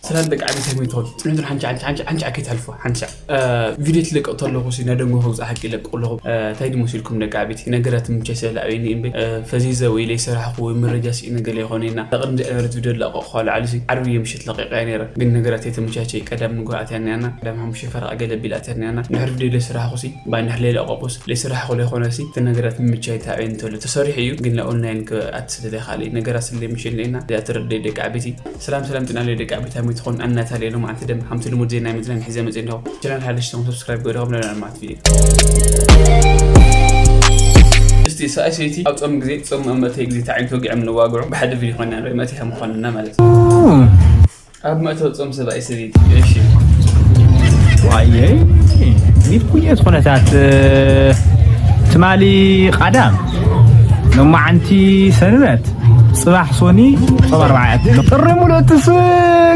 ሰላም ደቂ ዓበይቲ፣ ከመይ ትኾኑ? ንሕና ሓንሻዕ ሓንሻዕ ሓንሻዕ ሓንሻዕ ከይትሓልፉ፣ ሓንሻዕ ቪድዮ ትለቅቕ ተለኹ ሲ ነደንጎ ከብዛ ሓቂ ይለቅቕ ኣለኹ። እንታይ ድመሲልኩም ደቂ ዓበይቲ? ነገራት ምቸ ሰላእ እምበይ ፈዚዘ ወይ ለይሰራሕኹ ወይ መረጃ ስኢነ ገለ ይኾነና። ቅድሚ ዕለት ቪድዮ ለቀቕ ኳሉ ዓሊ ሲ ዓርቢ ምሽት ለቂቐያ ነይረ፣ ግን ነገራት የተመቻቸ ቀዳም ንግሆ ኣትያ ነያና። ቀዳም ሓሙሽተ ፈረቓ ገለ ቢል ኣትያ ነያና። ንሕር ቪድዮ ለይሰራሕኹ ሲ ባይ ንሕር ለይለቀቑስ ለይሰራሕኹ ለይኾነ ሲ እቲ ነገራት ምምቻይ ታበይ እንተሉ ተሰሪሑ እዩ፣ ግን ኦንላይን ክኣት ስለ ዘይካለ ነገራት ስለ ምሽለና እዚኣ ትረደይ ደቂ ዓበይቲ። ሰላም ሰላም፣ ጥና ለይ ደቂ ዓበይቲ፣ ከመይ ትኾኑ? ኣናታል የሎም ኣንቲ ደም ሓምቲ ልሙድ ዜና መዝናን ሒዘ መጽእ እንዲኹ። ቻናል ሓደሽ ተኹም ሰብስክራይብ ገይርኹም ለና ማለት ቪድዮ። እስቲ ሰኣይ ሰይቲ ኣብ ጾም ግዜ ጾም መእመተይ ግዜ ተዓይንቶ ግዕም ንዋግዑ ብሓደ ቪድዮ ኾና ንርኢ መእተያ ምዃንና ማለት እዩ። ኣብ መእተዊ ጾም ሰብኣይ ሰበይቲ። እሺ። ዋየይ፣ ኒት ኩየት ኾነታት፣ ትማሊ ቃዳም፣ ሎማዓንቲ ሰንበት፣ ጽባሕ ሶኒ፣ ጾም ኣርባዓ እያ። ጥሪ ሙሉእትስ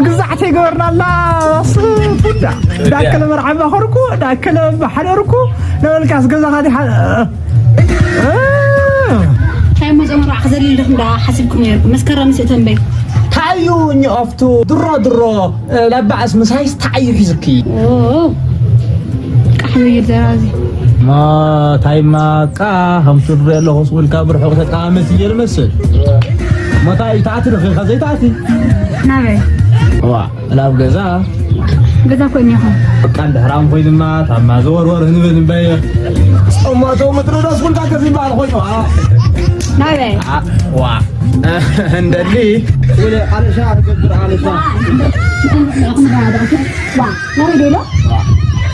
ግዛዕተይ ገበርናላ። ስ-፣ ቡዳ። ዳከለ መርዓ ማኸርኩ፣ ዳከለ ማሕደርኩ፣ ነበልካስ ገዛኻ ዲኻ? እ? እንታይ እሞ ጾም ኣርባዓ ክዘልል ዲኹም ደኣ ሓሲብኩም ነይርኩም? መስከረም ስእተን በይ። ታዩ እኒ ኦፍቱ ድሮ ድሮ፣ እ፣ ለባዕስ ምሳይስ ታዩ ሒዝኪ። ኦ፣ ቃሕ ዘይብል ዘራዚ። ማ ታይማ ቃ ከምቱ ድሮ ኣለኹ ስውልካ ብርሑቕ ተቃመት እየ ልመስል። ማ ታይ ታትሪ ኸ ዘይታቲ? ናበይ? ዋ፣ ናብ ገዛ። ገዛ ኮይን ኢኹም። በቃ እንድሕራም ኮይንማ ታማ ዘወርወር ንብል እምበየ። ጸማቶ ምድሪ ደስ ኩልካ ከዚ በዓል ኮይኑ፣ አ። ናበይ? አ፣ ዋ። እንደሊ። ወደ ኣለሻ ገብር ኣለሻ። ዋ፣ ናበይ ደሎ?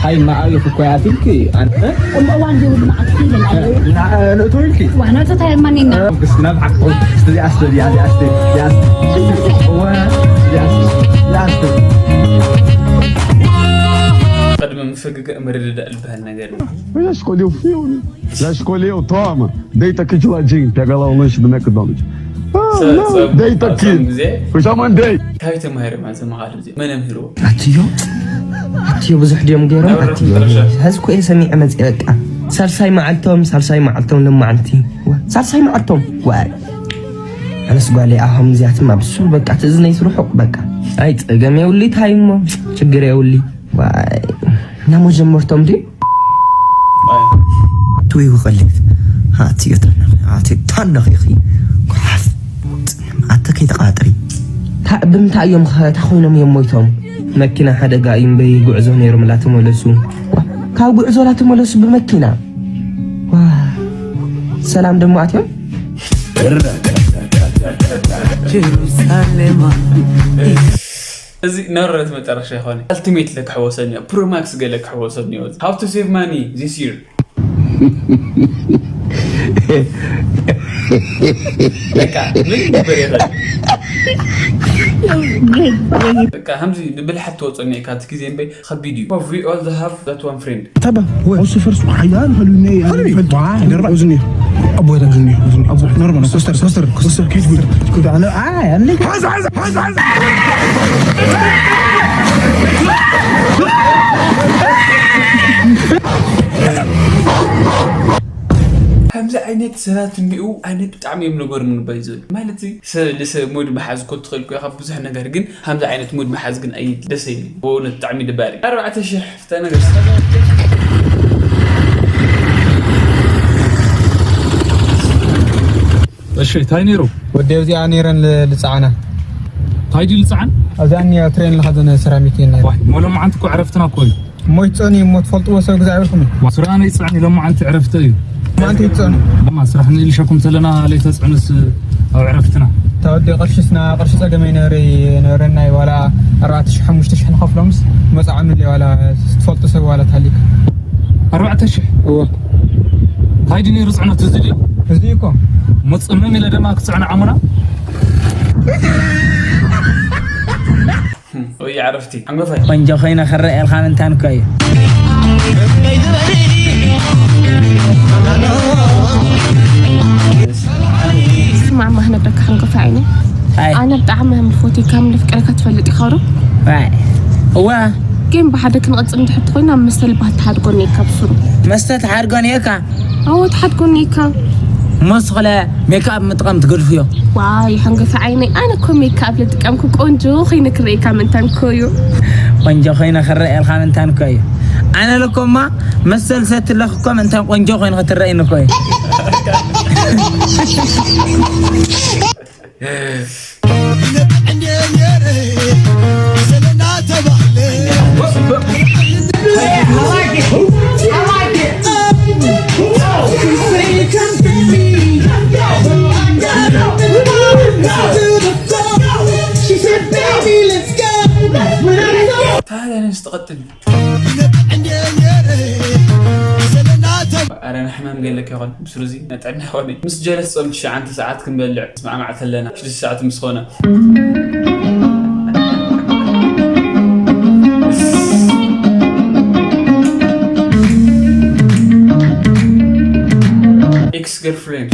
ሃይ፣ መዓቢኹ እኮ እያ ትብልኪ፣ ኣነ። እሞ እዋን ዘይብሉ መዓት ትብለና እዩ። ና-፣ ንእቶ ኢልኪ? ዋ፣ ንእቶ እንታይ እማ ኔና? ክስ ናብ ሓቁ፣ እዚኣ ስተ፣ እዚኣ፣ እዚኣ ስተ፣ እዚኣ ስተ። እዋ፣ እዚኣ ስተ፣ እዚኣ ስተ። ቅድሚ ምፍግጋእ ምርድዳእ ዝበሃል ነገር። Eu já escolhi o filme. Já escolheu, toma. Deita aqui de ladinho, pega lá o lanche do McDonald's. Ah, não, deita aqui. Eu já mandei. ካበይ ተማሂሮም እዮም ዘመቓሉ እዚኦም? መን ኣምሂርዎ? ኣትዮ፣ ኣትዮ ብዙሕ ድዮም ገይሮም? ኣትዮ፣ ሕዚ እኮ እየ ሰሚዐ መፅእ በቃ። ሳልሳይ መዓልቶም፣ ሳልሳይ መዓልቶም ሎማዓንቲ። ዋ፣ ሳልሳይ መዓልቶም። ዋይ። ኣነስ ጓለይ ኣብ ሃምዚያትማ ብሱ በቃ ትእዝነይ ትርሑቕ በቃ። ኣይ ፀገም የውሊ ታይ እሞ ችግር የውሊ። ዋይ። እና መጀመርቶም ድዩ? ትዊው ቐሊት። ኣትዮ ተናኺ፣ ኣትዮ ተናኺ፣ ጓሓፍ። ኣተ ከይተቓጥሪ። ታ-፣ ብምንታይ እዮም ኸ፣ ታ ኮይኖም እዮም ሞይቶም? መኪና ሓደጋ እዩ እምበይ ጉዕዞ ነይሮም ላተመለሱ። ዋ፣ ካብ ጉዕዞ ላተመለሱ ብመኪና። ዋ፣ ሰላም ደሞ ኣትዮም? ጀሩሳሌማ። እዚ ነረት መጨረሻ ይኾነ። ኣልቲሜት ለክሕወሰኒ፣ ፕሮማክስ ገለ ክሕወሰኒ እዩ። How to save money this year። በቃ፣ ምን ይግበር ይኽእል? በቃ፣ ከምዚ ብብልሓት ትወፅኦ እኒኤካ፣ እቲ ግዜ እምበይ ከቢድ እዩ። We all have that one friend. تبا، وش فرس وحيان، خلوني، خلوني. خلوني. أبوي ده خلوني، خلوني. أبوي، نرمى، كوستر، كوستر، كوستر، كيف قلت؟ كنت أنا، آه، يعني. حاز، حاز، حاز، حاز. ከምዚ ዓይነት ሰባት እንዲኡ ዓይነት ብጣዕሚ እዮም ነገሩ ምንባይ ዝብል ማለት ሰብ ንሰብ ሙድ መሓዝ እኮ ትኽእል እኮ ኢኻ ብዙሕ ነገር ግን ከምዚ ዓይነት ሙድ መሓዝ ግን ኣይ ደስ ይብል ብእውነት ብጣዕሚ ደባሪ ኣርባዕተ ሽሕ ፍተ ነገር እሺ እንታይ ነይሩ ወዲ ኣብዚኣ ነይረን ልፃዓና እንታይ ድዩ ልፃዓን ኣብዚኣ እኒኣ ትሬን ለካ ዘነ ሰራሚክ እየ ነይረ ሞሎም መዓንቲ እኮ ዕረፍትና እኮ እዩ ሞይት ጸኒ እሞ ትፈልጥዎ ሰብ ግዛ ይብልኩም። ስራነ ይጽዕን ኢሎም መዓንቲ ዕረፍቲ እዩ። መዓንቲ ይጸኑ። ማ ስራሕ ንኢልሸኩም ተለና ለይተጽዕኑስ ኣብ ዕረፍትና። ታወዲ ቅርሽስና ቅርሺ ጸገመ ይነበረ ይነበረና እዩ ዋላ ኣርባዕተ ሽሕ ሓሙሽተ ሽሕ ንኸፍሎምስ መጻዕኑለይ ዋላ ትፈልጡ ሰብ ዋላ ታሊክ። ኣርባዕተ ሽሕ እወ። እንታይ ድዩ ነይሩ ጽዕነቱ እዚ ድዩ? እዚ እኮ። መጽምም ኢለ ደማ ክጽዕን ዓሙና። ወይ ዓረፍቲ ዓንጎፋይ ቆንጆ ኮይነ ክረኣየልካ ምንታን እኮ እዩ ስማዕ ማህ ነብረካ ሓንጎፋ ዓይነ ኣይ ኣነ ብጣዕሚ ከም ልፎት ካብ ልፍቅረካ ትፈልጥ ኢኻ ዶ ኣይ እዋ ግን ብሓደ ክንቐጽል እንድሕር ትኾይና ኣብ መስተ ልባህ ትሓድጎኒ ኢካ ብስሩ መስተ ትሓድጎኒ ኢካ ኣዎ ትሓድጎኒ ኢካ እሞ ንስኽለ ሜክኣፕ ምጥቃም ትገድፍዮ? ዋይ ሓንጎፊ ዓይነይ፣ ኣነ እኮ ሜክኣፕ ልጥቀምኩ ቆንጆ ኮይነ ክረእየካ ምእንታን እኮ እዩ። ቆንጆ ኮይነ ክረእየልካ ምእንታን እኮ እዩ። ኣነ ለኮማ መሰል ሰትለኽ እኮ ምእንታን ቆንጆ ኮይነ ክትረእየኒ እኮ እዩ። ታዲያ ነስ ትቐጥል ኣረ ንሕማም ገለክ ይኾን ብስሩዚ ነጥዕና ይኾን ምስ ጀለስ ጾም ትሽዓንተ ሰዓት ክንበልዕ ስማዕማዕ ተለና ሽዱሽተ ሰዓት ምስ ኾነ ኤክስ ገርፍሬንድ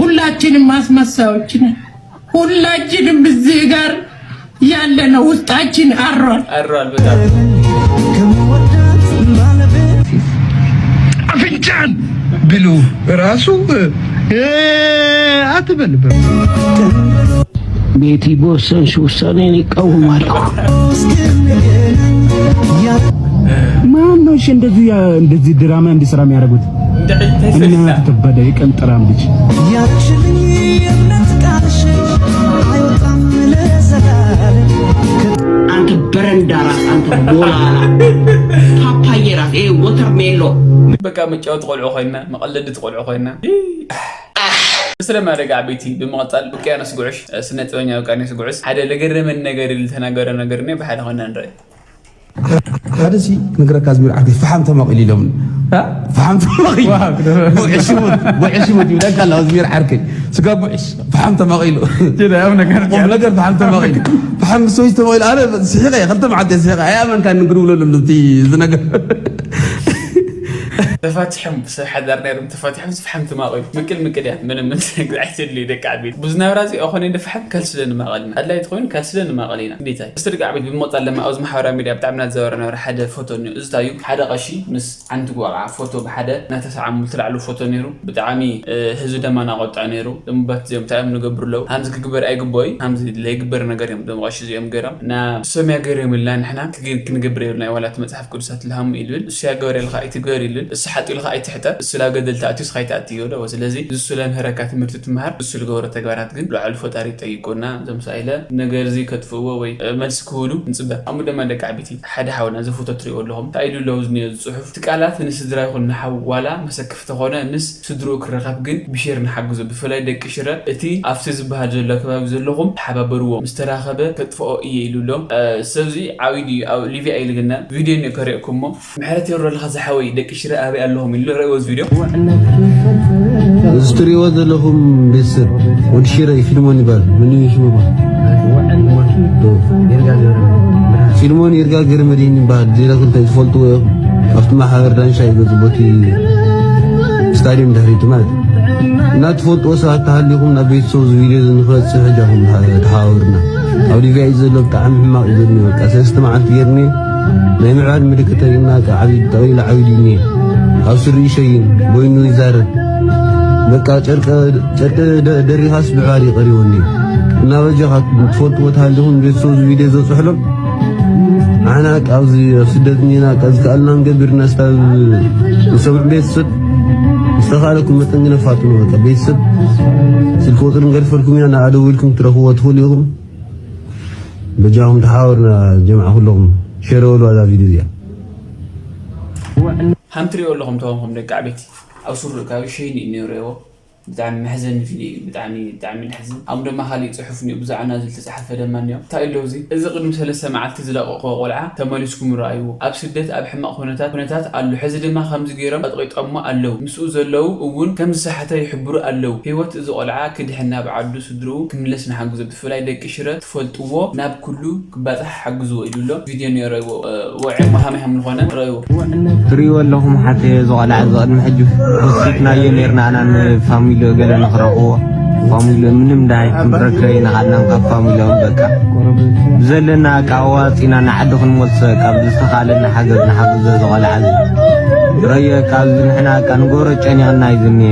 ሁላችንም አስመሳዮች ነን። ሁላችንም እዚህ ጋር ያለነው ውስጣችን አሯል። አሯል በጣም አፍንጫን ብሉ ራሱ አትበልበት። ቤቲ በወሰንሽ ውሳኔን ይቃወማለሁ። ማነው እሺ እንደዚህ እንደዚህ ድራማ እንዲሰራ የሚያደርጉት? እናት ተበደ የቀንጠራም ልጅ አንተ በረንዳ ራስ አንተ ቦላላ ፓፓዬ ራስ ይሄ ወተር ሜሎ በቃ መጫወት ቆልዑ ኮይና መቀለድት ቆልዑ ኮይና ብስለማ ደቂ ዓበይቲ ብምቕጻል ውቅያኖስ ጉዕሽ ስነ ጥበበኛ ውቅያኖስ ጉዕሽ ሓደ ለገረመን ነገር ዝተናገረ ነገር እኔ ብሓደ ኮይና ንርኢ ሓደ ሲ ንግረካ ዝሚር ዓርከይ ፈሓም ተማቒሉ ኢሎም ፈሓም ተማቒሉ ጉዕሽ ሙት ጉዕሽ ሙት ይብለካ ኣሎ ዝሚር ዓርከይ ስጋ ጉዕሽ ፈሓም ተማቒሉ ቁም ነገር ፈሓም ተማቒሉ ፈሓም ሰዎች ተማቒሉ ኣነ ስሒቐ ክልተ መዓልቲ ስሒቐ ኣይ ኣመንካ ንግሩ ብሎ ኣሎ እቲ ዝነገር ተፋትሖም ሰብ ሓዳር ነይሮም ተፋትሖም ዝፍሓም ተማቒሉ ምቅል ምቅል እያ ምንም ግዛዕትል ደቂ ዓበይቲ ብዙ ናብራ እዚ ኣኾነ ንፍሓም ከልስለ ንማቐልና ኣድላይ ትኾይኑ ከልስለ ንማቐል ኢና እንዴት ኣይ ስርቂ ዓበይቲ ብምቕጻል ለማ ኣብዚ ማሕበራዊ ሚድያ ብጣዕሚ ናዘወረ ነበረ ሓደ ፎቶ እኒኦ እዚ ታዩ ሓደ ቀሺ ምስ ሓንቲ ጓልዓ ፎቶ ብሓደ እናተሰዓሙ ዝተላዕሉ ፎቶ ነይሩ ብጣዕሚ ህዝቢ ደማ ናቆጣ ነይሩ እምባት እዚኦም እንታይ እዮም ንገብሩ ኣለዉ ሃምዚ ክግበር ኣይግበኦ እዩ ሃምዚ ለይግበር ነገር እዮም ዞም ቀሺ እዚኦም ገይሮም እና እሶም ያገርዮም ኢልና ንሕና ክንገብር የብልና ዋላ እቲ መፅሓፍ ቅዱሳት ልሃሙ ኢልብል እሱ ያገበረ ኢልካ ኣይትግበር ኢልብል እሱ ሓጢኡ ኢልካ ኣይትሕጠ እሱ ላብ ገደል ተኣትዩ ስኻ ኣይትኣትዮ ዶ ስለዚ እሱ ለምህረካ ትምህርቲ ትምሃር እሱ ልገበሮ ተግባራት ግን ልዓሉ ፈጣሪ ይጠይቆና እዞም ሳኢለ ነገር እዚ ከጥፍእዎ ወይ መልሲ ክህሉ ንፅበ ኣሙ ደማ ደቂ ዓቢቲ ሓደ ሓውና እዚ ፎቶ ትሪእዎ ኣለኹም እንታይ ኢሉ ኣለዉ ዝኒኦ ዝፅሑፍ እቲ ቃላት ንስድራ ይኹን ንሓው ዋላ መሰክፍ ተኾነ ምስ ስድርኡ ክራኸብ ግን ብሼር ንሓግዞ ብፍላይ ደቂ ሽረ እቲ ኣብቲ ዝበሃል ዘሎ ከባቢ ዘለኹም ተሓባበርዎ ምስ ተራኸበ ከጥፍኦ እየ ኢሉ ኣሎ ሰብዚ ዓብይ ድዩ ኣብ ሊብያ ኢልግና ቪድዮ እኒኦ ከሪእኩሞ ምሕረት የውረድልኻ ዝሓወይ ደቂ ሽረ ኣበይ ኣለኹም ኢሉ ረእዎ እዚ ቪድዮ እዚ ትሪእዎ ዘለኹም ቤተሰብ ወዲ ሽረ እዩ ፊልሞን ይበሃል መን እዩ ሽሙ ይበሃል ፊልሞን ይርጋ ገረመድህን ይበሃል ዜና ክልተ ትፈልጥዎ ኢኹም ኣብቲ ማሕበር ዳንሻ እዩ ገዝቦቲ ስታድዮም ድሕሪቱ ማለት እና ትፈልጥዎ ሰባት ተሃሊኹም ናብ ቤተሰብ እዚ ቪድዮ እዚ ንክበፅሕ ሕጃኹም ተሓባበርና ኣብ ሊብያ እዩ ዘሎ ብጣዕሚ ሕማቕ እዩ ዘሎ በቃ ሰለስተ መዓልቲ ጌርኒ ናይ ምዕባድ ምልክት ርኢና ዓብዪ ጠቕሊሉ ዓብዪ ድዩ እኒሀ ኣብ ስሪኡ ይሸይን በይኑ ይዛረብ በቃ ጨርቀ ጨርቀ ደሪኻስ ምዕባድ እዩ ቀሪቡ እኒሀ እና በጃኻ ትፈልጥዎ ተሃሊኹም ቤተሰብ እዚ ቪድዮ ዘብፅሕሎም ንዓና ኣብዚ ኣብ ስደት እኒና ዝከኣልና ንገብር ኢና ስታብ ንሰምዕ ቤተሰብ ዝተኻለኩም መጠን ግን ኣፋጥኑ በቃ ቤተሰብ ስልኪ ቁፅሪ ንገድፈልኩም ኢና ንዓ ደዊልኩም ክትረኽብዎ ትኽእሉ ኢኹም በጃኹም ተሓባበሩና ጀምዓ ኩለኹም ሸር በሉ እዛ ቪድዮ እዚኣ ሃም ትሪኦ ኣለኹም ተኾንኩም ደቂ ዓበይቲ ኣብ ስሩዕ ከባቢ ሸይኒ እዩ ነይሩ ብጣዕሚ መሕዘኒ ቪድዮ እዩ ብጣዕሚ ብጣዕሚ ነሕዝን ኣብ ድማ ካሊእ ፅሑፍ እኒኦ ብዛዕና ዝብል ተፃሓፈ ደማ እኒኦ እንታይ ኣሎ እዚ እዚ ቅድሚ ሰለስተ መዓልቲ ዝለቀቆ ቆልዓ ተመሊስኩም ረኣይዎ ኣብ ስደት ኣብ ሕማቅ ኩነታት ኩነታት ኣሎ ሕዚ ድማ ከምዚ ገይሮም ቀጥቂጦሞ ኣለዉ ምስኡ ዘለዉ እውን ከም ዝሰሓተ ይሕብሩ ኣለዉ ህይወት እዚ ቆልዓ ክድሕን ናብ ዓዱ ስድርኡ ክምለስ ንሓግዞ ብፍላይ ደቂ ሽረ ትፈልጥዎ ናብ ኩሉ ክባፃሕ ሓግዝዎ ኢሉ ኣሎ ቪድዮ ነይረዎ ወዐ መሃመ ከም ዝኾነ ረእዎ ትሪእዎ ኣለኹም ሓተዮ ዝቐልዓ እዚ ቅድሚ ሕጂ ፖስቲትናዮ ነይርና ኣና ንፋሚሊ ገለ ንኽረኽዎ ፋሚሊ ምንም ዳይ ክንረክበ ኢና ካልናም ካብ ፋሚሎም በቃ ብዘለና እቃ ኣዋፂና ንዓዲ ክንመልሶ ካብ ዝተኻለና ሓገዝ ንሓግዞ ዝቆልዓ ረየ ካብዚ ንሕና እቃ ንጎሮ ጨኒቕና እዩ ዝኒ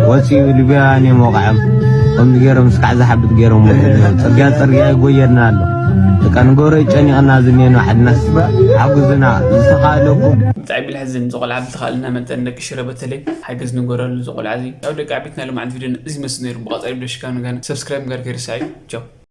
ወፂኡ ልብያን እዮም ወቕዖም ከምዚ ገይሮም ስካዕ ዝሓብጥ ገይሮም ጽርግያ ጽርግያ ይጎየና ኣሎ እቃ ንጎሮ ጨኒቕና ዝኒ ንባዕድናስ ሓጉዝና ዝተኻለኩም ብጣዕሚ ለሕዝን ዝቆልዓ ብዝተኻለና መጠን ደቂ ሽረ በተለይ ሓገዝ ንጎረሉ ዝቆልዓ እዚ ያው ደቂ ዓቢትና ልማዓት ቪድዮ እዚ መስል ነይሩ ብቐፃሊ ደሽካ ንገን ሰብስክራይብ ጋር ከይርሳዩ ቻው